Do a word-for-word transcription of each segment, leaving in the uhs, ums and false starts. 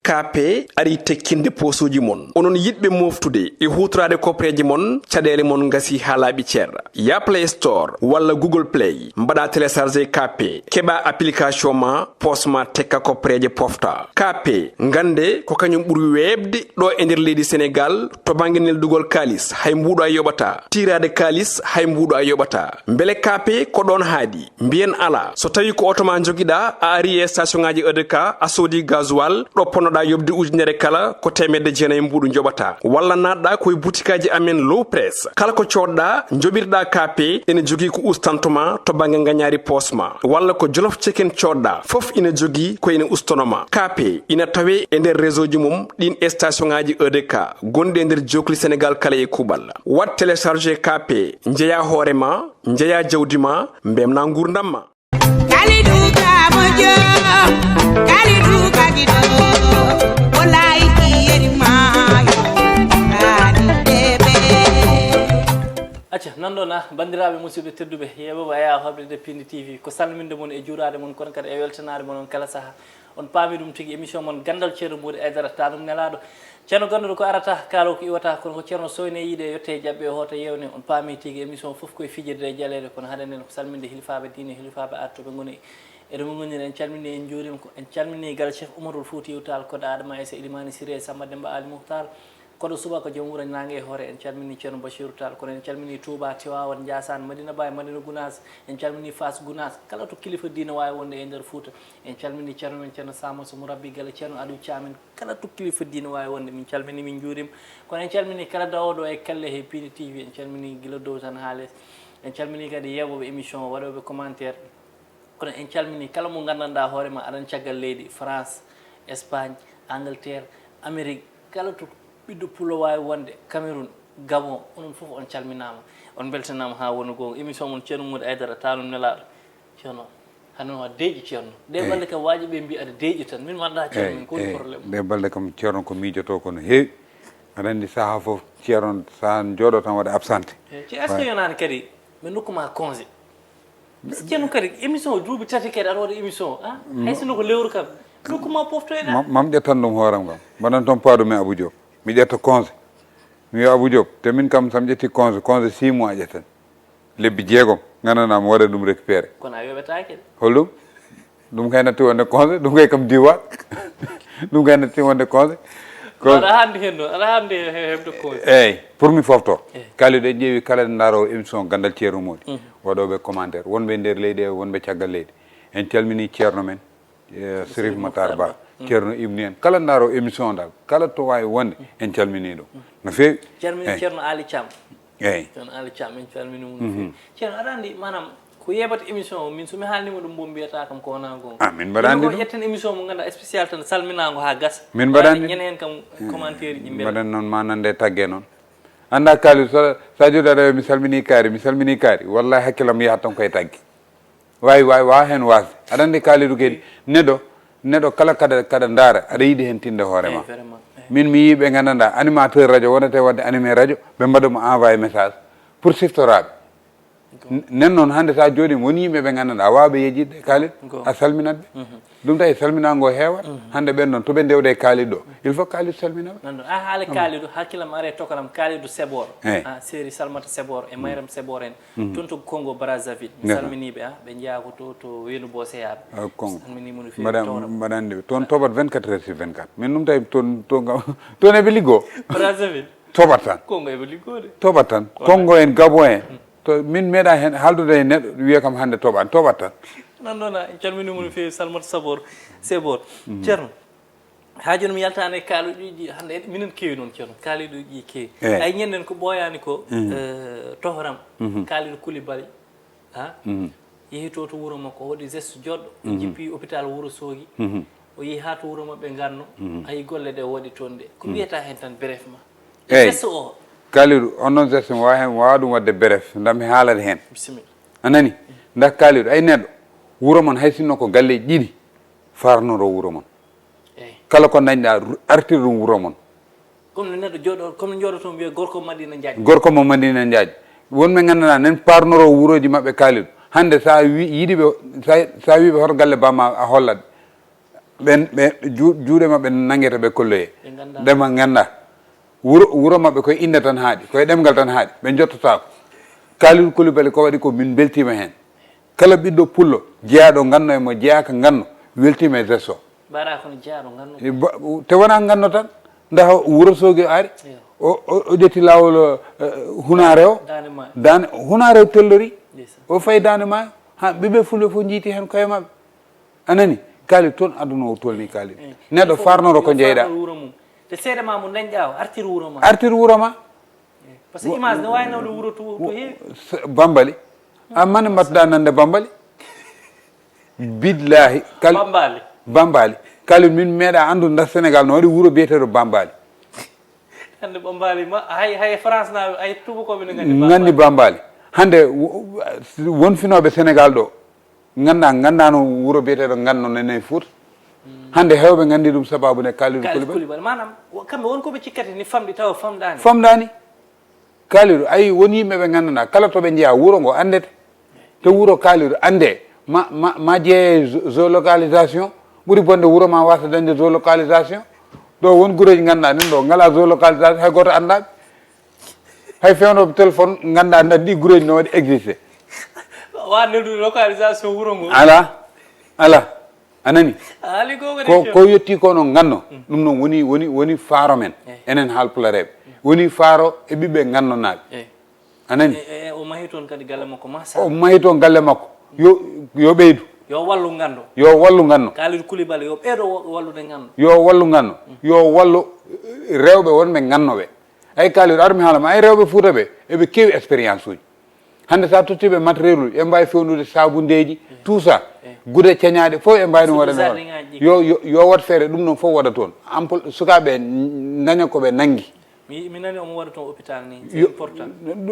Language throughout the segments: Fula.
Kaape ari tekkinde poosuuji mon. Onon yiɗɓe mooftude e huutoraade koppereeje mon, caɗeele mon ngasi haa laaɓi cer. Ya Play Store walla Google Play, mbaɗa télécharger Kaape, keɓa application ma, poos ma tekka koppereeje pofta. Kaape, ngannde ko kañum ɓuri weeɓde ɗo e nder leydi Senegaal to bannge neldugol kaalis, hay mbuuɗo a yoɓataa. Tiiraade kaalis, hay mbuuɗo a yoɓataa. Mbele Kaape ko ɗoon haaɗi? Mbiyen alaa. So tawii ko oto ma njogiɗaa, a arii e station ŋaaji E D K, a soodii gasoil, ɗo ponnoɗaa yoɓde ujunere kala, ko teemedde jeenayi mbuuɗu njoɓataa. Walla naatɗaa ko e butikaaji amen Low Press. Kala ko coodɗaa, njoɓirɗaa Kaape, ene jogii ko ustanto ma to bannge ngañaari poos ma. Walla ko Jolof Chicken coodɗaa, fof ina jogii ko ina ustono ma. Kaape ina tawee e nder réseau ji mum ɗiin e station ŋaaji E D K gonɗi e nder jookli Senegaal kala e kuuɓal. Waɗ télécharger Kaape, njeyaa hoore ma, njeyaa jawdi ma, mbemnaa nguurndam ma. Kalidou ka moƴƴo, Kalidou ka giɗo, o laayi ki yeri maayo, Kalidou bébé. Acca, nanɗon ah, banndiraaɓe musidɓe tedduɓe, yeeɓooɓe Aya Hoɓde nde Pindi T V, ko salminde mon e juuraade mon, kono kadi e weltanaade mon on kala sahaa. On paami ɗum tigi, émission mon Ganndal Ceerno Moodi Aydara, taanum nelaaɗo. Ceerno ganduɗo ko arata, kaalo ko iwata, kono ko ceerno soyne yiide, yette e jaɓɓe, hoota yewne. On paami tigi, émission fof koye fijirde e jaleeɗe, kono haɗen en ko salminde hilifaaɓe diine, hilifaaɓe aada to ɓe ngoni. Eɗen ɓe ngoniri, en calmini, en njuurima, ko en calmini galle Cheikh Oumarul Foutiyou Tall, koɗo Adama Aissa, Ilimani Siré, Samba Demba Ali Mouhtar, koɗo Suba ko joom wuro Nangue e hoore. En calmini Ceerno Bachirou Tall, kono en calmini Touba, Tivaouane, Ndiassane, Madina Baye, Madina Gounass, en calmini Fass Gounass, kala to kilifa diine waawi wonde e nder Fouta. En calmini ceerno men, Ceerno Samoso Mourabbi, galle Ceerno Aliou Thiam en, kala to kilifa diine waawi wonde, min calmini, min njuurima. Kono en calmini kala dawooɗo e kalle he Pindi T V, en calmini gila dow tan haa les. En calmini kadi yeeɓooɓe émission o, waɗooɓe commentaire. Kono en calmini kala mo nganndanɗaa hoore ma aɗan caggal leydi, France, Espagne, Angleterre, Amérique, kala to ɓiɗɗo pullo waawi wonde, Cameroun, Gabon, onon fof on calminaama, on mbeltanaama haa wona goonga. Émission mon Ceerno Moodi Aydara, taanum nelaaɗo. Ceerno, hannde ma deeƴi Ceerno. Ɗe balɗe kam waaji ɓe mbi aɗa deeƴi tan. Min mi anndaa Ceerno, min ko woni problème? Ɗe balɗe kam Ceerno ko miijotoo ko no heewi. Aɗa anndi sahaa fof Ceerno, sahaa jooɗo tan waɗa absenté. Eey, ce est-ce que yonaani kadi ɓe ndokku ma congé? Parce que Ceerno kadi émission o duuɓi tati kadi aɗa waɗa émission, ah? Hay sinno ko lewru kam. Ndokku ma poftoyɗa. Mam ƴettan ɗum hooram kam. Mbaɗan toon paadu men Abou Diop. Mi ƴetta congé. Mi wiya Abou Diop, te min kam so mi ƴetti congé, congé six mois ƴetten. Lebbi jeegom, nganndanɗaa mi waɗa ɗum récupéré. Kono a yoɓetaake de. Holɗum? Ɗum kay natti wonde congé, ɗum kay kam diwa. Ɗum kay natti wonde congé. Ko aɗa haandi heen ɗo, aɗa haandi he heɓde congé. Eey, pour mi fofto. Eey. Kalidou, en ƴeewi kala ndaroowo émission Ganndal Ceerno Moodi. Mhm. Waɗooɓe commentaire, wonɓe e nder leydi e wonɓe caggal leydi. En calmini ceerno men, eh, Serif Matar Ba, Ceerno Ibni en, kala ndaroowo émission dal, kala to waawi wonde, en calmini ɗum. No feewi. Calmini Ceerno Ali Thiam. Eey. Ceerno Ali Thiam, min calmini mo no feewi. Ceerno, aɗa anndi, maanaam, ko yeeɓata émission o, min so mi haalniima ɗum, mbo mbiyata kam ko wonaa goonga. Ah, min mbaɗa anndi ɗum. Ƴetten émission mo ngannduɗaa spécial tan, salminaango haa gasa. Min mbaɗa anndi. Ñande heen kam commentaire ji mbeɗa. Mbaɗen noon, ma nande tagge noon. Anndaa Kalidou, so, so a jooɗi aɗa wiya mi salmini kaari, mi salmini kaari. Wallahi hakkillam yahat tan koye tagge. Waawi, waawi, waawa heen waasde. Aɗa anndi Kalidou kadi, neɗɗo, neɗɗo kala kaɗa, kaɗa ndaara, aɗa yiɗi heen tinde hoore ma. Eey, vraiment, eey. Min mi yii ɓe nganndanɗaa, animateur radio wonata e waɗde animé radio, ɓe mbaɗa mo envoyé message pour siftoraaɓe. N-, nen noon hannde so a jooɗiima, won yimɓe ɓe nganndanɗaa, waawɓe yejjitde Kalidou, a salminat ɓe. Mhm. Ɗum tawi salminaango o heewat. Mhm. Hannde ɓen ɗon, to ɓe ndewde e Kalidou ɗo, il faut Kalidou salmina ɓe. Nanɗo, a haali Kalidou, hakkillam are tokaram Kalidou Sebor. Eey. Ah, séri Salmata Sebor e Mayram Sebor en. Mhm. Toon to Congo Brazzaville. Mi salminii ɓe, ah, ɓe njeyaa ko to, to Weendu Booseyaaɓe. Ah, Congo. Mi salminii mo no feewi. Mbaɗa, mbaɗa anndi ɓe. Toon toɓat vingt-quatre heures sur vingt-quatre. Min ɗum tawi toon, toon kam, toon eɓe liggoo. Brazzaville. Toɓat tan. Congo eɓe liggoode. Toɓat tan. Wallahi. Congo en, Gabon en. Mm. To min meeɗa heen haaldude e neɗɗo wiya kam hannde toɓaani, toɓat tan. Nanɗon, en calminii mo no feewi, Salmata Sabor, Sebor. Mm. Ceerno, haa jooni mi yaltaani e kaaluuji ɗi, hannde en, minen keewi noon, Ceerno, kaaluuji ɗi keewi. Eey. Ay, ñanden ko ɓooyaani ko, mhm, eh, tohram, mhm, Kalidou Koulibaly, ha? Mhm. Yehi to, to wuro makko, o waɗi geste joɗɗo, o, mhm, jippi hôpital Wuro Soogi. Mhm. O yehi haa to wuro maɓɓe Nganno, mhm, ayi golle ɗe o waɗi toon ɗe. Ko, mhm, mbiyata heen tan brefma? Eey. Geste o. Kalidou, on noon geste mi waawaa heen, mi waawaa ɗum waɗde bref, ndam mi haalata heen. Bisimilla. A nani? Ndaa Kalidou, ay neɗɗo, wuro mon hay sinno ko galleeji ɗiɗi, faarnoro wuro mon. Eey. Kala ko ndañɗaa, ru-, artir ɗum wuro mon. Comme no neɗɗo jooɗo, comme no jooɗoto mbiya gorko Madina Njaaj. Gorko mo Madina Njaaj. Won ɓe nganndanɗaa nen paarnoro wurooji maɓɓe Kalidou. Hannde so a wi-, yiɗi ɓe, so a, so a wii ɓe hoto galle bamma a hollat. Ɓen ɓe ju- juuɗe maɓɓe nangete, ɓe kolloye. Ndema ngannda. Wuro wuro maɓɓe koye innde tan haaɗi, koye ɗemngal tan haaɗi, ɓe njottotaako. Kalidou Koulibaly ko waɗi ko, min mbeltiima heen. Kala ɓiɗɗo pullo jeyaaɗo nganno e mo jeyaaka nganno weltiima e gesto. Mbaɗa kono jeyaaɗo nganno. Te wonaa nganno tan, ndaha wuro soogi ari. O ƴetti laawol. Hunaare o daane hunaare o tellori. O fayi daane maayo. Ha ɓiɓɓe fulɓe fof njiiti heen koye maɓɓe. A nani? Kaali toon aduna o tolni kaali. Neɗɗo farnoro ko jeyɗa. Te seede ma mo dañɗa o artir wuro ma. Artir wuro ma. Par ce que image ne wawi nawde wuro to to heewi. Bambali. A mani mbattuɗa nande Bambali. Billahi kal Bambali. Bambali. Kali min meeɗa andu nda Sénégal no waɗi wuro biyeteɗo Bambali. Hande Bambali ma hay hay France na hay tubakoɓe ne ngandi. Ngandi Bambali. Hande won finoɓe Sénégal ɗo. Ngannda, nganndaano wuro biyeteeɗo Nganno nene e Fuuta. Hannde heewɓe nganndi ɗum sababu nde Kalidou Koulibaly. Maanaam kamɓe won ko ɓe cikkata ni famɗi tawa famɗaani. Famɗaani. Kalidou, ayi won yimɓe ɓe nganndanaa kala to ɓe njeyaa wuro ngo anndete. Te wuro Kalidou anndee ma ma ma jeyee géolocalisation ɓuri bonde wuro ma waasa dañde géolocalisation. Ɗo won gureeji ngannduɗaa nen ɗo ngalaa géolocalisation hay gooto anndaa ɓe. Hay fewnooɓe téléphone nganndaa ndan ɗi gureeji no waɗi existé. Wa neldude localisation wuro ngo. Ala ala. A nani? Ko ko yetti ko no nganno. Ɗum noon woni woni woni faaro men. Enen haalpulareeɓe woni faaro e ɓiɓɓe ngannonaaɓe. A nani? O mahi toon kadi galle makko masa. O mahi toon galle makko. Yo yo ɓeydu. Yo wallu nganndo. Yo wallu nganno. Kalidou Koulibaly yo ɓeydo wallude nganndo. Yo wallu nganno. Yo wallu rewɓe wonɓe ngannoɓe. Ay Kalidou ar mi haalama ay rewɓe Fuuta ɓe eɓe keewi expérience uji. Hannde sa tottiɓe matériel uji eɓe mbawi fewnude sabundeji tout ça. Gude cañaɗe fof eɓe mbawi ɗum waɗande hoore. Yo yo yo wat feere ɗum ɗon fof waɗa toon. Ample sukaɓe daña koɓe nanggi. Mi mi nani omo waɗa toon hôpital ni c'est important.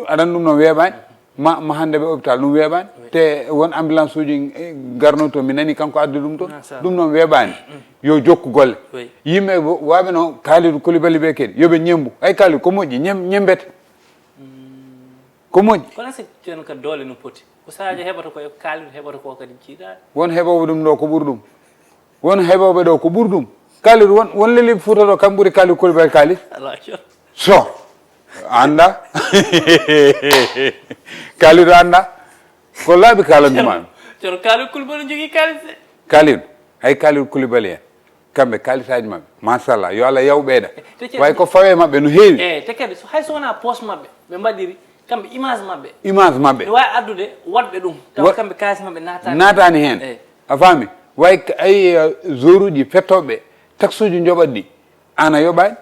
Aɗan ɗum noon weeɓani. Ma ma hannde ɓe hôpital ɗum weeɓani. Te won ambulance uji garno toon mi nani kanko addi ɗum toon. Ɗum noon weeɓani. Yo jokku golle. Yimɓe waɓe noon Kalidou Koulibaly ɓe kadi yoɓe ñembu ay Kalidou ko moƴƴi ñembete. Ko moƴƴi. Kono si ceerno kadi doole no poti ko saaji heɓata ko e Kalidou heɓata ko kadi jiiɗaani. Won heɓooɓe ɗum ɗo ko ɓuri ɗum. Won heɓooɓe ɗo ko ɓuri ɗum. Kalidou won won leliɓe Fuuta ɗo kam ɓuri Kalidou Koulibaly Kalidou. So annda. Kalidou annda. Ko laaɓi kalannduma. Ceerno Kalidou Koulibaly jogii kalis de. Kalidou hay Kalidou Koulibaly en. Kamɓe kalisaji maɓɓe machallah yo allah yaw ɓeyda. Way ko fawe maɓɓe no heewi. Eyi te kadi so hay so wona poche maɓɓe ɓe mbaɗiri kamɓe image maɓɓe. Image maɓɓe. Ne wawi addude waɗɓe ɗum tawa kamɓe kalis maɓɓe naatani naatani hen. A faami? Way ay joruji fettoɓe taxuji joɓat ɗi. An a yoɓani.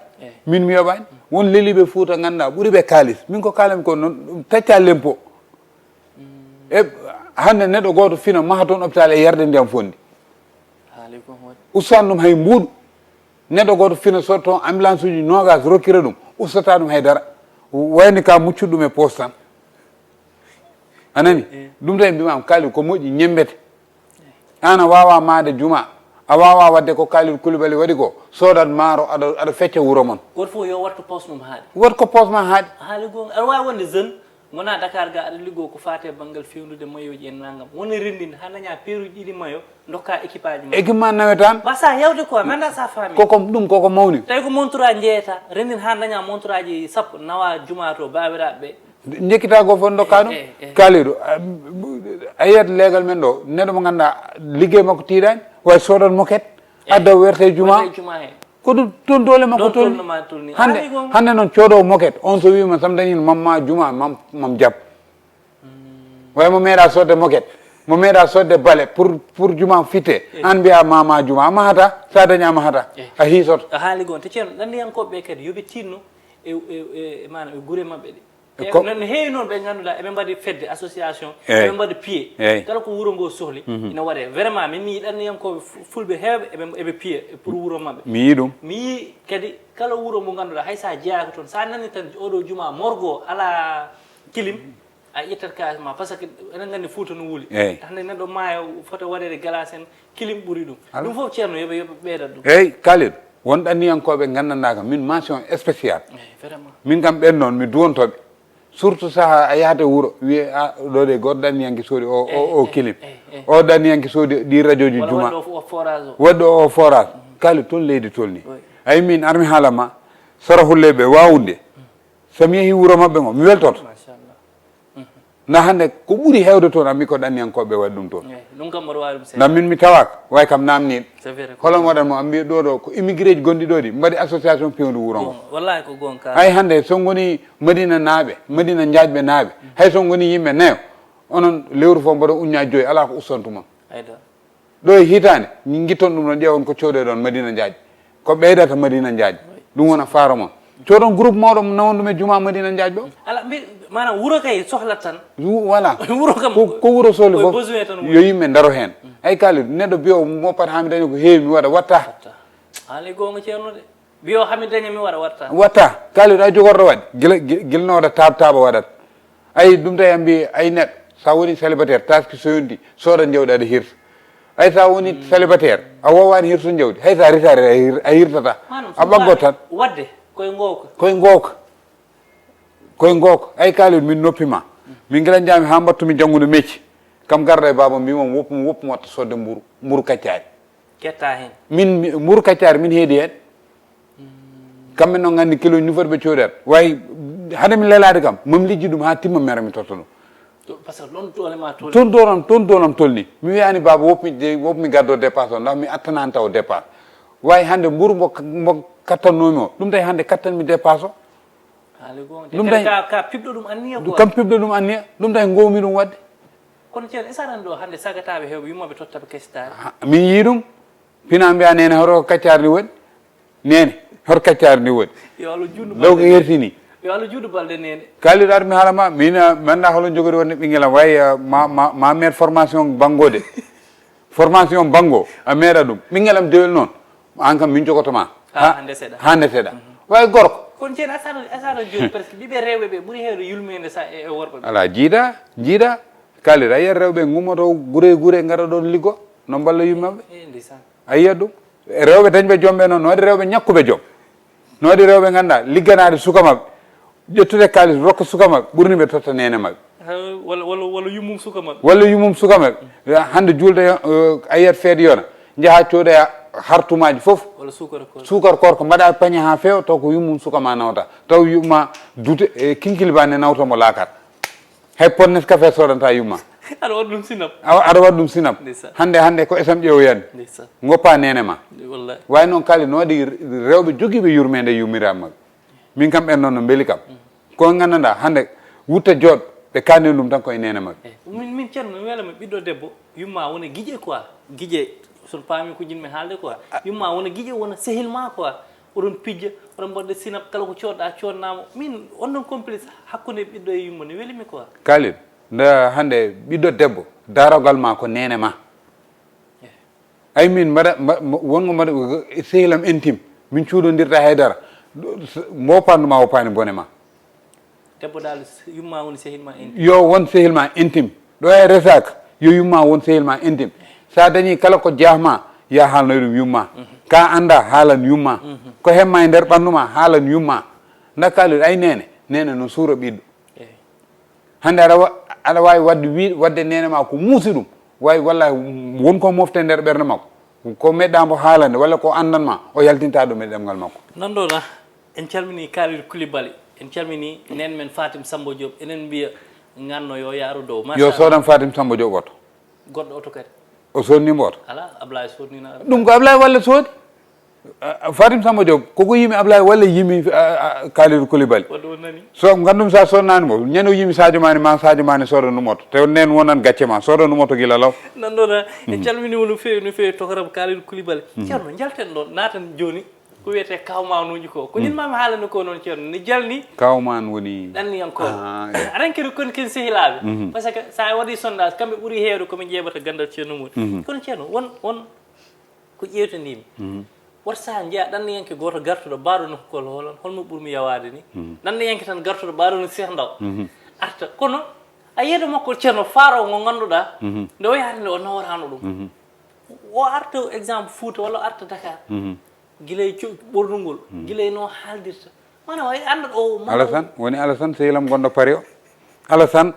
Min mi yoɓani. Won leliɓe Fuuta ganduɗa ɓuuri ɓe kalis min ko kalami ko noon tacca lempo. E hande neɗɗo goto fina maha toon hôpital e yarde ndiyam fondi. Ustaan ɗum hay mbuuɗu. Neɗɗo gooto fina sooda toon ambulance uji noogas rokkira ɗum ustata ɗum hay dara. Wayni ka muccuɗo ɗum e poos tan. A nani? Ɗum tan e mbimam kaali ko moƴƴi ñembete. An a wawa maade juma a wawa wadde ko Kalidou Koulibaly waɗi ko soodat maaro aɗa aɗa fecca wuro mon. Goto fof yo wattu poos mum haaɗi. Wat ko poos ma haaɗi. Haali gonga aɗa wawi wonde jeune. Gona Dakar ga aɗa liggo ko fate banngal fewnude mayoji en nangam woni renndinde ha daña peruji ɗiɗi mayo dokka équipe aji ma. Équipe ma nawetan. Mbasa hewde quoi mi annda sa faami. Koko ɗum koko mawni. Tawi ko montre aji jeyata renndin ha daña montre aji sappo nawa juma to bawiraɓe ɓe. Jekkita go fof dokka ɗum. Kalidou a yiyat leegal men ɗo neɗɗo mo ganduɗa liggey makko tiiɗani way sodan moket adda werte juma. Ko ɗum toon doole makko tolni. Hande hande noon coodowo moket on so wiima sam dañin mamma juma mam mam jab. Way mo meeɗa sodde moket mo meeɗa sodde bale pour pour juma fitte an mbiya mama juma a mahata sa dañi a mahata a hiisoto. A haali goon te ceerno ɗanniyankoɓe ɓe kadi yoɓe tinno e e- e- e- maanaam e gure maɓɓe ɗe. E no heewi noon ɓe ngannduɗaa eɓe mbaɗi fedde association eɓe mbaɗa piye kala ko wuro ngo sohli ina waɗe vraiment min mi yiɗanniyankoɓe fulɓe heewɓe eɓe eɓe piye pour wuro maɓɓe. Mi yii ɗum. Mi yii kadi kala wuro mo ngannduɗaa hay so a jeyaaka toon so a nani tan oɗo juma morgo alaa kilim a ƴettat kalis ma par ce que eɗen nganndi Fuuta no wuli hannde neɗɗo maayo fota waɗede galas en kilim ɓuri ɗum. Ɗum fof ceerno yoɓe yoɓe ɓeydat ɗum. Eyyi Kalidou won ɗanniyankooɓe nganndanɗaa kam min mention spéciale. Min kam ɓen noon mi duwantooɓe. Surtout saha a yahata wuro wiye a ɗo de goto danniyanke soodi o, o, o kilim. O danniyanke soodi ɗi radioji juma. Waɗɗo o forage. Kali toon leydi tolni. Ayi min armi haalama sara hulle ɓe wawude. So mi yehi wuro maɓɓe ngo mi weltoto. Na hannde ko ɓuri heewde toon ammi ko ɗanniyankooɓe waɗi ɗum toon. Nam min mi tawaaka way kam namniiɗo. Holon waɗan mo ammi ɗo ɗo ko immigré ji gonɗi ɗo ɗi mbaɗi association pewndi wuro ngo. Wallahi ko gonka. Ay hannde so ngoni madina naaɓe madina njaajɓe naaɓe hay so ngoni yimɓe nayo onon lewru fof mbaɗa uñña joyi alaa ko ustantu mon. Ɗo e hitaande ngitton ɗum ɗon ƴeewon ko coodoyɗon madina njaajɓe ko ɓeydata madina njaajɓe. Ɗum wona faaro mon. Coodon groupe mawɗo mo nawon ɗum e juma madina njaaj ɗo. Ala mbi maanaam wuro kay sohlat tan. Voilà. Wuro kam ko wuro sohli fof yo yimɓe ndaro heen. Ay kaalid neɗɗo biyo moppat haa mi dañi ko heewi mi waɗa watta. Haali goonga ceerno de. Biyo haa mi daña mi waɗa watta. Watta. Kaalid a jogorɗo waɗde gila gila nawda taab taaba waɗat. Ay ɗum tawi a mbi ay neɗɗo sa woni célibataire taski so yonti sooda jawdi aɗa hirsa. Hay sa woni célibataire a wowani hirto jawdi hay sa ritare a hirtata. A ɓaggo tan. Wadde koye gooka. Koye gooka. Koye gooka ay kaalid min noppi ma. Min gila jami ha mbattumi janngude mecce. Kam garda e baba mbimam woppu woppu watta sodde mburu mburu kaccari. Ketta hen. Min mburu kaccari min heedi hen. Kamɓe noon nganndi kilo ñuforɓe coodata way hade mi lelaade kam mami lijji ɗum haa timma mera mi totta ɗum. Toon doonam toon doonam tolni mi wiyani baaba wopmi wopmi gaddo dépasse o ndax mi attanaani taw dépasse. Way hannde mburu mbo mbo kattannoomi o ɗum tawi hannde kattanmi dépasse o. Ɗum tawi ka piɓɗo ɗum anniya kam piɓɗo ɗum anniya ɗum tawi ngowmi ɗum waɗde. Kono ceerno est ce que aɗa anndi ɗo hannde sagataaɓe heewɓe yummaɓe tottaɓe kesitaare. Min yii ɗum. Pina mbiya nene hoto ko kaccaari ndi woni. Nene hoto kaccaari ndi woni. Yo Allah juutnu law ko balɗe. Hertini. Yo Allah juutnu balɗe nene. Kaalid ar mi haala ma min mi annda holo jogori wonde ɓinngel am way ma ma ma meeɗ formation banngo de. Formation banngo a meeɗa ɗum ɓinngel am dewel noon. An kam min jogoto ma. Ha ndeseɗa. Ha ndeseɗa. Way gorko. Kono ceerno asara asara jooni presque ɓiɓe rewɓe ɓe ɓuri heewde yulmeende sa e worɓe ɓe. Ala jiida jiida. Kaalid a yiyat rewɓe ngummoto gure e gure ngara ɗon liggo no mballa yummaɓe. A yiyat ɗum rewɓe dañɓe joom ɓe noon no waɗi rewɓe ñakkuɓe joom. No waɗi rewɓe ngannduɗaa ligganaade suka maɓɓe ƴettude kaalis rokka suka maɓɓe ɓurni ɓe totta neene maɓɓe. Walla walla walla yummum suka maɓɓe. Walla yummum suka maɓɓe. Hannde juulde a yiyat feede yona njaha coodoya hartumaaji fof. Walla suukara koorka. Suukara koorka mbaɗa pañe haa feewa taw ko yummum suka ma nawata taw yumma dute e kinkilba ne nawta mo laakar. Hay pot nescafé sodanta yumma. Aɗa waɗa ɗum sinap. Aɗa waɗa ɗum sinap. Hannde hannde ko esam ƴeewoyani. Goppa nene ma. Wawi noon kali no waɗi rewɓe jogiiɓe yurmede yummiraɓe maɓɓe. Min kam ɓen noon no beeli kam. Ko gandanɗa hannde wutta jooɗ ɓe kani ɗum tan koye nene maɓɓe. Min min ceerno mi welama ɓiɗɗo debbo yumma wona guiƴe quoi. Guiƴe sono paami ko jinmi haalde quoi. Yumma wona guiƴe wona sehil ma quoi. Oɗon pijja oɗon mbaɗa sinap kala ko coodɗa coodnamo min on ɗon complice hakkude ɓiɗɗo e yumma ne welimi quoi. Kaalid nda hannde ɓiɗɗo debbo darogal ma ko nene ma. Ay min mbaɗa wongo mbaɗa sehilam intime min cuuɗondirta haydara. Mbo pandu ma o paani bone ma. Debbo dal yumma woni sehil ma intime. Yo won sehil ma intime. Ɗo e resaka yo yumma won sehil ma intime. Sa dañi kala ko jahma ya haalnoy ɗum yumma. Ka anda haalan yumma. Ko hemma e nder ɓandu ma haalan yumma. Nda kaalid ay nene nene no suura ɓiɗɗo. Hannde aɗa wa- aɗa waawi waɗde wi- waɗde neene ma ko muusi ɗum wawi wallahi won ko mofte nder ɓernde makko. Ko meɗɗa mbo haalande walla ko anndan ma o yaltinta ɗum e ɗemngal makko. Nanɗo na en calmini Kalidou Koulibaly en calmini nen men Fatim Samba Diop enen mbiya nganno yo yaaru dow. Yo soodam Fatim Samba Diop oto. Goɗɗo oto kadi. O sodnimo oto. Ala Ablaye sodnino. Ɗum ko Ablaye Walla soodi. Fatim Samba Diop koko yimi Ablaye Walla yimi Kalidou Koulibaly. So gandum sa sodnani mo ñande o yimi Sadio Mané ma Sadio Mané soda ɗum oto te nen wonan gacce ma soda ɗum oto gila law. Nanɗona en calminima no fewi no fewi tokoram Kalidou Koulibaly. Ceerno jalten ɗon naten joni. Ko wiyetee kawmanuuji ko ko ñin mami haalani ko noon ceerno ne jalni. Kawman woni. Ɗanniyankooɓe. Aɗa anndi kadi kon ken sehilaaɓe. Par ce que so a waɗii sondage kamɓe ɓuri heewde ko ɓe ƴeeɓata ganndal ceerno mum. Kono ceerno won won ko ƴeewtaniimi. Woto sahaa njeyaa ɗanniyanke gooto gartuɗo baaɗo nokkol hoolon hol mo ɓurmi yawaade ni. Ɗanniyanke tan gartuɗo baaɗo no Seex Ndaw. Arta kono a yeedo makko ceerno faaro ngo ngannduɗaa. Nde o yahata nde o nawataano ɗum. O arta exemple Fuuta walla o arta Dakar. Gila e ɓornugol gila e no haaldirta. Mana way annduɗo o mama. Alassane woni Alassane sehil am gonɗo Paris o. Alassane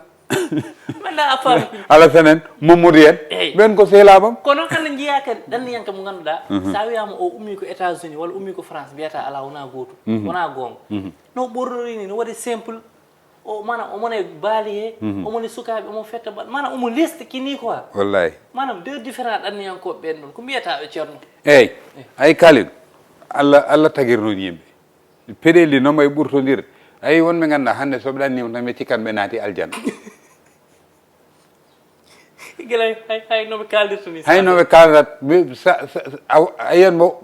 Manda a faami. Alassane en, Mamadou en. Ɓen ko sehilaaɓe am. Kono kala njiya kadi ɗanniyanke mo ngannduɗaa, mhm, sa wiyama o ummi ko États-Unis walla ummi ko France, mbiyata ala, wona gootum, mhm, wona goonga. Mhm. No ɓornori ni, no waɗi simple. O mana omone baali he, mhm, omone sukaaɓe omo fetta baɗ mana omo lesti kini quoi. Wallahi. Manam deux différents ɗanniyankooɓe ɓen ɗon ko mbiyata ɓe ceerno? Eyyi. Ay Kalidou, Allah Allah tagirno yimɓe. Peɗeli no may ɓurtodir. Ayi wonɓe ngannduɗaa hannde so ɓe ɗannima tan ɓe cikkan ɓe naati aljanna. Gila hay hay no ɓe kaldirta ni. Hay no ɓe kaldat a yiyan mo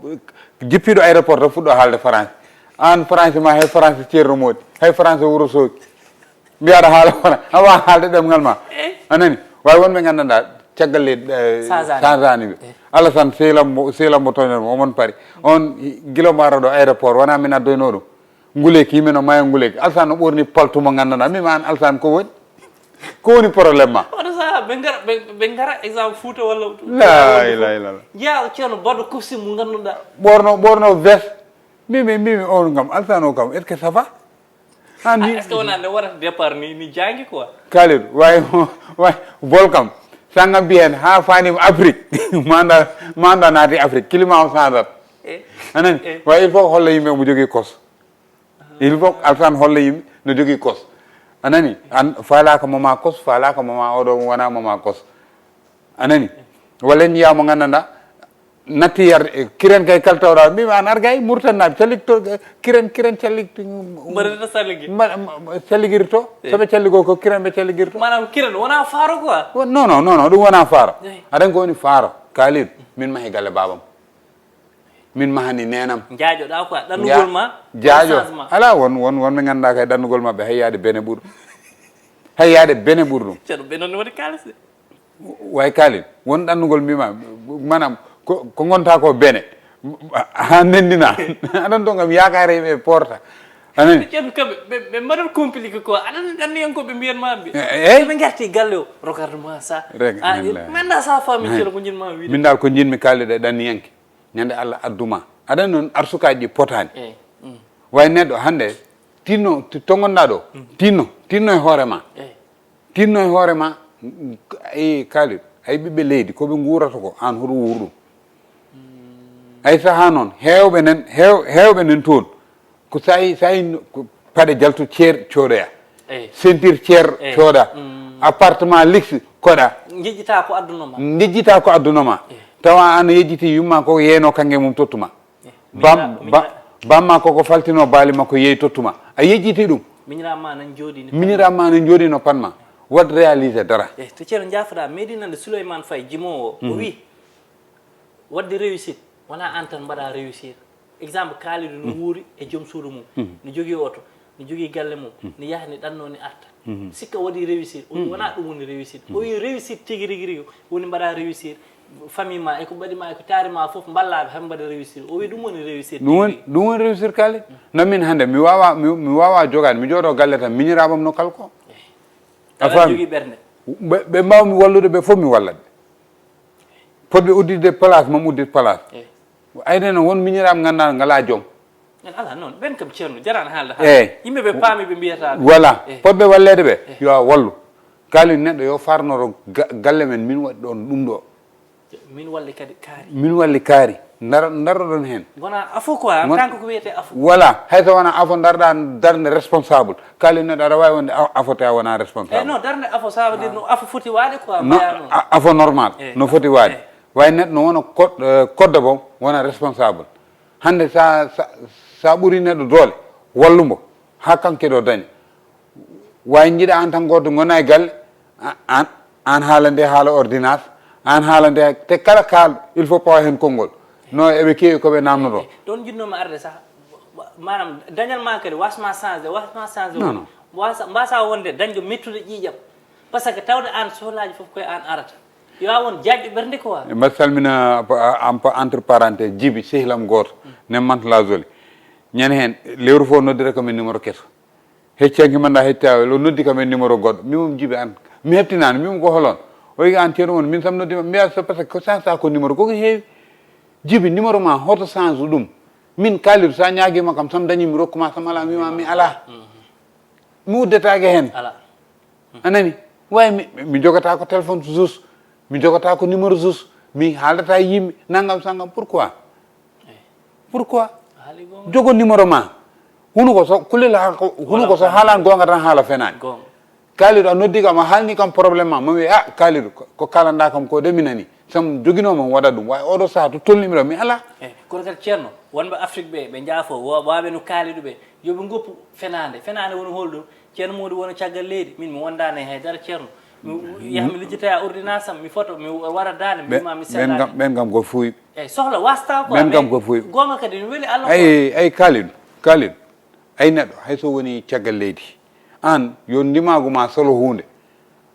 jippiɗo aéroport tan fuɗɗo haalde français. An français ma hay français ceerno moodi hay français wuro sooki. Mbiyaɗa haala français a wawa haalde ɗemngal ma. A nani? Wawi wonɓe nganndanɗa caggal leydi changani ɓe. Alassane sehil am mo sehil am mo toñan mo omon paari. On gila mo ara ɗo aéroport wona min addoyno ɗum. Nguleyki yimɓe no maya nguleyki. Alassane no ɓorni paltu mo nganndanɗa mima an Alassane ko woni? Ko woni problème ma? Oɗo saha ɓe ngara ɓe ɓe ngara exemple Fouta walla. La ilaha illallah. Jeeya o ceerno baɗɗo costume mo ngannduɗa. Ɓorno ɓorno veste. Mimi mimi on kam Alassane o kam est ce que ça va? An ni. Est ce que wona nde waɗata départ ni ni jangi quoi? Kalidou way way bol kam sanga mbiyen ha fanima Afrique manda manda naati Afrique climat o sandat. A nani? Way il faut holla yimɓe omo jogui kos. Il faut Alassane holla yimɓe no jogui kos. A nani? An falaka mama kos falaka mama oɗo wona mama kos. A nani? Walla en yiya mo gandanɗa natti yarde kiren kay kala tawɗa mbimi an ar gay murtannaɓe calligto kiren kiren calligto. Mbaɗata salligi. Calligirto soɓe calligo ko kiren ɓe calligirto. Manam kiren wona faaro quoi? Non non non non ɗum wona faaro. Aɗan ko woni faaro kalin min mahi galle babam. Min mahani nenam. Jaajoɗa quoi ɗannugol ma. Jaajo. Ala won won wonɓe ganduɗa kay ɗannugol mabɓe hay yaade bene ɓuur ɗum. Hay yaade bene ɓuur ɗum. Ceerno ɓe noon woni kalis de. Way kalin won ɗannugol mbima manam ko ko gonta ko bene ha nendina aɗan to gam yakare ɓe porta. Anani? Ceerno kamɓe ɓe ɓe mbaɗat compliqué quoi aɗan ɗanniyankoɓe mbiyan ma ɓe. Eyyi. Ɓe garti galle o regardement ça. Manda sa fami ceerno ko jinma wiide. Min dal ko jinmi kalde ɗe ɗanniyanke. Ñande Allah adduma aɗan noon arsukaji ɗi potani. Way neɗɗo hande tinno to gonɗa ɗo tinno tinno e hoorema. Tinno e hoorema. Ay kalid ay ɓiɓɓe leydi koɓe gurata ko an hoɗo wurɗum? Ay saha noon hewɓe nen hewɓe nen toon. Ko sayi sayi paɗe jalto ceer cooɗoya. Sentir ceer cooɗa. Appartement luxe koɗa. Jejjita ko addunoma. Jejjita ko addunoma. Tawa an a yejjiti yumma ko yeyno kange mum tottuma. Bam bamma koko faltino baali makko yeyi tottuma a yejjiti ɗum. Miñiram ma nan jooɗi ni. Miñiram ma nan jooɗi no panma. Wat réalisé dara. E to ceerno jaafoɗa meɗi nande Souleymane Faye jimowo o wi wadde réussite wona an tan mbaɗa réussir. Exemple Kalidou no wuuri e joom suudu mum, no jogii oto, no jogii galle mum, no yaha ni ɗanno ni arta. Sikka waɗi réussir, o wi wona ɗum woni réussir. O wi réussir tigi rigi rigi woni mbaɗa réussir famille ma eko mbaɗi ma eko taari ma fof mballaɓe haɓe mbaɗa réussir. O wi ɗum woni réussir tigi rigi. Ɗum woni réussir Kalidou. No min hannde mi wawa mi wawa jogade mi jooɗo galle tan miñiraɓam no kalko. A faami? Ɓe mbawmi wallude ɓe fof mi wallat ɓe. Potɓe udditde place mom uddit place. Ayde noon won miñiraaɓe ngannduɗaa ngala joom. Ala noon ɓen kam ceerno jarani haalde haalde. Yimɓe ɓe paami ɓe mbiyata. Voilà potɓe walleede ɓe yo a wallu. Kaalin neɗɗo yo farnoro galle men min waɗi ɗoon ɗum ɗo. Min walli kadi kaari. Min walli kaari. Ndaroɗon heen. Wona afo quoi en tant que ko wiyetee afo. Voilà hay so wonaa afo ndaroɗaa darnde responsable. Kaalin neɗɗo aɗa waawi wonde afo te a wonaa responsable. Eyi non darnde afo ça veut dire no afo foti waade quoi. No afo normal no foti waade. Way neɗɗo no wona koddo bo wona responsable. Hannde sa sa ɓuri neɗɗo doole wallu mbo haa kanke ɗo daña. Way jiɗa an tan goto gona e galle an an haala nde haala ordonnance an haala nde te kala kaalɗo il faut pawa hen konngol. No eɓe keewi koɓe namnoto. Ɗon jiɗnoma arde sah manam dañal ma kadi wasma changé wasma changé. Non non. Mbasa wonde dañde mettude ƴiiƴam. Par ce que tawde an sohlaji fof koye an arata. Yo a won jaajɗo ɓernde quoi. Mbaɗa salmina ampa entre parenté jibi sehlam goto. Nemmanta la zoli ñande hen lewru fof noddira kam e numéro keso. Hecci hanki manda hecci tawa lo noddi kam e numéro goɗɗo mi mom jibi an. Mi heptinani mi mom ko holon? O wi an ceerno mon min sam noddima mbiya so par ce que ko change ta ko numéro koko heewi. Jibi numéro ma hoto change ɗum? Min Kalidou, sa ñaagima kam, sam dañi mi rokkuma, sam ala mi wima mi ala. Mi uddetaake hen. Ala. A nani? Way mi, mi jogata ko téléphone sus, mi jogata ko numéro sus, mi haaldata yimɓe nangam sangam. Pourquoi? Pourquoi? Jogo numéro ma. Hunu ko so kulila ko hunu ko so haalan gonga tan haala fenani. Kalidou a noddi kam, a haalni kam problème ma, mami a Kalidou ko kalanda kam ko de mi nani. Sam joginoma mi waɗa ɗum. Way oɗo saha to tolnimiɗo mi ala. E kono kadi ceerno, wonɓe Afrique ɓe ɓe jaafo waɓe no Kalidou ɓe, yoɓe goppu fenade. Fenade woni holɗum? Ceerno Mody wona caggal leydi, min mi wondani e haydara ceerno. Yaha mi lijjitoya ordonnance am, mi foto mi wara dande mi wima mi sellani. Ɓen kam ko fuuy. Eyyi sohla wasta ko ɓen kam ko fuuy. Gonga kadi ne weli Allah. Ay ay Kalidou, Kalidou. Ay neɗɗo hay so woni caggal leydi, an yo ndimagu ma solo hunde.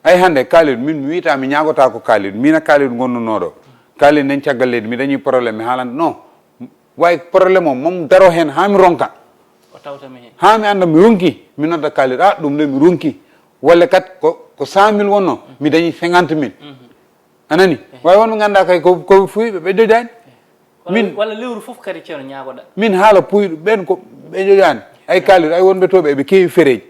Ay hande Kalidou, min mi wita mi ñagota ko Kalidou, mina Kalidou gonnunoɗo. Kalidou nen caggal leydi mi dañi problème mi haalanta non. Way problème o mam daro hen ha mi ronka. O tawta mi hen. Ha mi anda mi ronki, mi nodda Kalidou a ɗum de mi ronki. Walla kat ko ko cent mille wonno mi dañi cinquante mille. A nani? Way wonɓe ganda kay ko ko fuuyiɓe ɓe jojani. Min walla lewru fof kadi ceerno ñaagoɗa. Min haala puyɗo ɓen ko ɓe jojani. Ay Kalidou ay wonɓe to ɓe ɓe keewi fereji.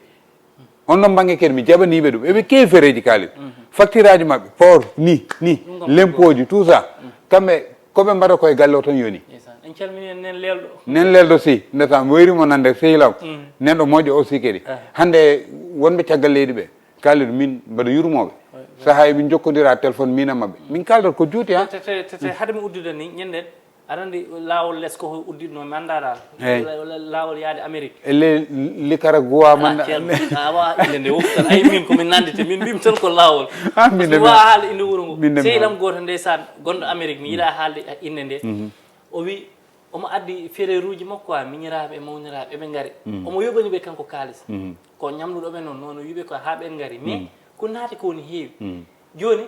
On ɗon bangge kadi mi jaɓaniɓe ɗum eɓe keewi fereji Kalidou. Facture aji maɓɓe port ni ni lempoji tout ça. Kamɓe koɓe mbaɗa koye galle o tan yoni. En calmini en nen lelɗo. Nen lelɗo si ndesa mi wayrimo nande sehilam. Nenɗo moƴƴo aussi kadi hande wonɓe caggal leydi ɓe. Kalidou min mbaɗa yurmoɓe. Saha emin jokkodira téléphone mina mabɓe min kaldata ko juuti ha. Te hade mi uddude ni ñanden aɗa andi lawol les ko uddiɗno mi anda dal. Lawol yaade Amérique e le Nicaragua manda. Awa inde nde woftan ay min komin nandite min mbimi tan ko lawol. Wa haala inde wuuro ngo sehilam goto ndeysaan gonɗo Amérique mi yiɗa haalde inde nde. O wi omo addi fereeruuji makko a miñiraaɓe e mawniraaɓe eɓe ngari. Omo yoɓani ɓe kanko kaalis. Ko ñamluɗo ɓe noon noon o wiɓe ko haa ɓen ngari mais ko naati ko woni heewi. Jooni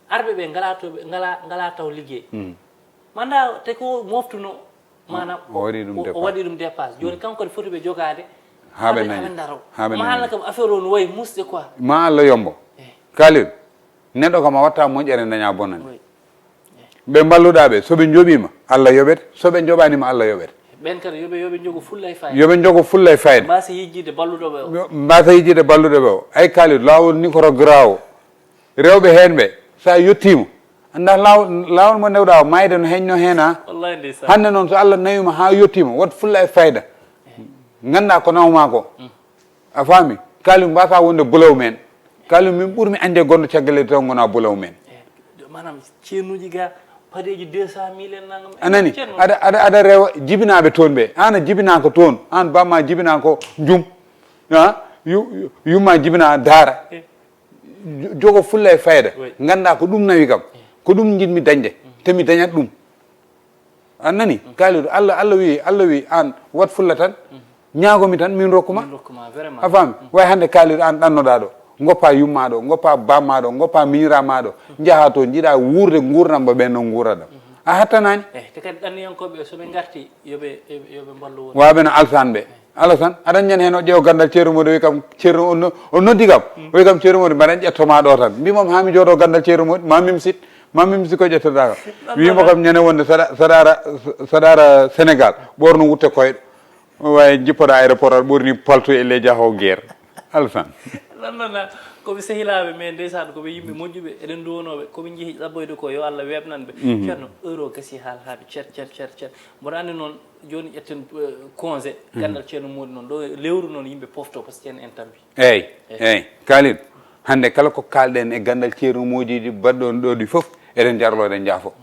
arɓe ɓe ngala to ɓe ngala ngala taw liggey. Manda te ko moftuno manam o waɗi ɗum dépasse jooni kanko kadi foti ɓe jogaade. Haa ɓe nani haa ɓe nani kam affaire o no wayi musde quoi. Ma Allah yombo. Kalidou. Neɗɗo kam a watta moƴƴere daña bonande. Ɓe mballuɗa ɓe soɓe joɓima Allah yoɓete, soɓe joɓanima Allah yoɓete. Ɓen kadi yoɓe yoɓe jogo fulla e fayda. Yoɓe jogo fulla e fayda. Mbasa yijjide balluɗo ɓe o. Mbasa yijjide balluɗo ɓe o. Ay Kalidou lawol ni koto grawo. Rewɓe hen ɓe sa yettima anda lawol lawol mo ndewɗa o mayde no heñno hen ha. Wallahi ndeysan. Hande noon so Allah nawima ha yettima wat fulla e fayda. Ganda ko nawma ko. A faami? Kalidou mbasa wonde bulaw men. Kalidou min ɓurmi ande gonɗo caggal leydi taw gona bulaw men. Manam ceernuji ga padeji deux cent mille en nangam. A nani? Aɗa aɗa aɗa rewa jibinaɓe toon ɓe an a jibina ko toon an bamma jibina ko jum. A yumma jibina daara. Jogo fulla e fayda ganda ko ɗum nawi kam. Ko ɗum jiɗmi dañde te mi dañat ɗum. A nani? Kalidou Allah Allah wi Allah wi an wat fulla tan. Ñaagomi tan min rokkuma. A faami? Way hande Kalidou an ɗannoɗa ɗo goppa yumma ɗo goppa bamma ɗo goppa miñira ma ɗo jaha to jiɗa wuurde gurdam ba ɓen no gurada. A hattanani? Te kadi ɗanniyankoɓe soɓe garti yoɓe yoɓe mballu won. Waɓe no alsan ɓe. Alasan aɗan ñande hen o ƴeewa gandal ceerno Mody o wi kam ceerno on noddi kam o wi kam ceerno Mody mbaɗan ƴettoma ɗo tan mbimam ha mi jooɗo gandal ceerno Mody ma mimsit ma mimsi ko ƴettoɗa kam. Wimo kam ñande wonde saɗa saɗa ara saɗa ara Sénégal ɓorno wutte koyɗo. Wawi jippoɗa aéroport aɗa ɓorni palto e ley jaho guerre. Alasan. Lannana koɓe sehilaɓe mais ndeysan koɓe yimɓe moƴƴuɓe eɗen duwonoɓe koɓe jeehi ɗaɓɓoyde ko yo Allah weɓnan ɓe. Ceerno euro gasi haal haaɓe cer cer cer cer. Mboɗo andi noon jooni ƴetten congé gandal ceerno Mody noon ɗo lewru noon yimɓe pofto par ce que en en tampi. Eyyi. Eyyi. Kalidou hande kala ko kalɗen e gandal ceerno Mody ɗi mbaɗɗon ɗo ɗi foof eɗen jarlo eɗen jaafo.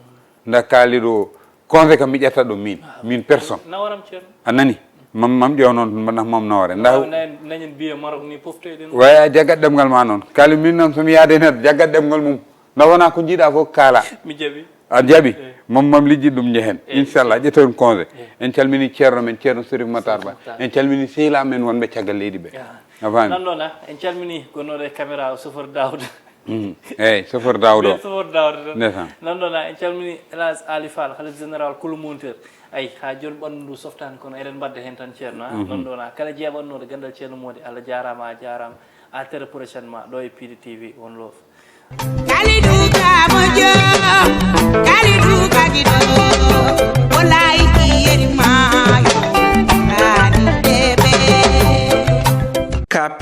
Nda Kalidou congé kam mi ƴetta ɗum min min personne. Nawaram ceerno. A nani? Mam mam ƴeew noon mbaɗnat mam nawore nda. Dañen biye Maroc ni poftoyɗen. Waya jaggat ɗemgal ma noon Kalidou min noon somi yaade neɗɗo jaggat ɗemgal mum. Nde wona ko jiiɗa fof kaala. Mi jaɓi. A jaɓi? Mam mam lijji ɗum njehen inchallah ƴettoon congé. En calmini ceerno men ceerno Sérif Matar Ba. En calmini sehilaaɓe men wonɓe caggal leydi ɓe. A faami? Nanɗon a en calmini gonnoɗo e caméra o chauffeur Daouda. Eyyi chauffeur Daouda o. Chauffeur Daouda tan. Ndesan. Nanɗon a en calmini Elhadj Ali Fall halif général kulu monteur. Ayi ha joni ɓanndu ndu softani kono eɗen mbadda hen tan ceerno a. Nanɗon a kala jeeɓannoɗo gandal ceerno Mody Allah jarama a jarama. À très prochainement ɗo e P D T V one love. Kalidou ka moƴƴo, Kalidou ka giɗo, o laayi ki yeri ma.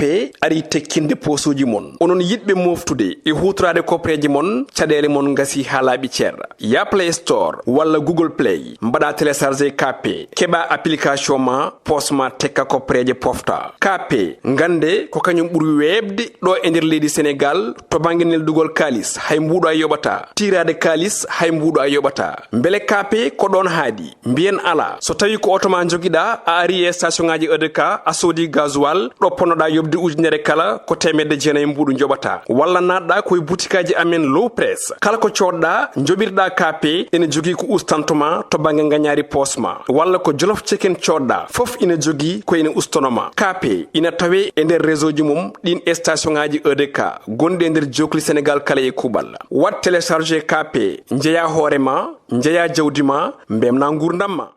Kaape ari tekkinde poosuuji mon. Onon yiɗɓe mooftude e huutoraade kopreeje mon, caɗeele mon ngasi haa laaɓi cer. Yah Play Store walla Google Play, mbaɗa télécharger Kaape, keɓa application ma, poos ma tekka kopreeje pofta. Kaape, ngannde ko kañum ɓuri weeɓde ɗo e nder leydi Senegaal to bannge neldugol kaalis, hay mbuuɗo a yoɓata. Tiiraade kaalis, hay mbuuɗo a yoɓata. Mbele Kaape ko ɗoon haaɗi? Mbiyen alaa. So tawii ko oto ma njogiɗaa, a ari e station ŋaaji E D K, a soodi gasoil, ɗo ponnoɗaa yoɓde ujunere kala, ko teemedde jeenayi mbuuɗu njoɓataa. Walla naatɗaa ko e butikaaji amen Low Press. Kala ko coodɗaa, njoɓirɗaa Kaape, ene jogii ko ustanto ma to bannge ngañaari poos ma. Walla ko Jolof Chicken coodɗaa, fof ina jogii ko ina ustono ma. Kaape ina tawee e nder réseau ji mum ɗiin e station ŋaaji E D K gonɗi e nder jookli Senegaal kala e kuuɓal. Waɗ télécharger Kaape, njeyaa hoore ma, njeyaa jawdi ma, mbeltinaa nguurndam ma.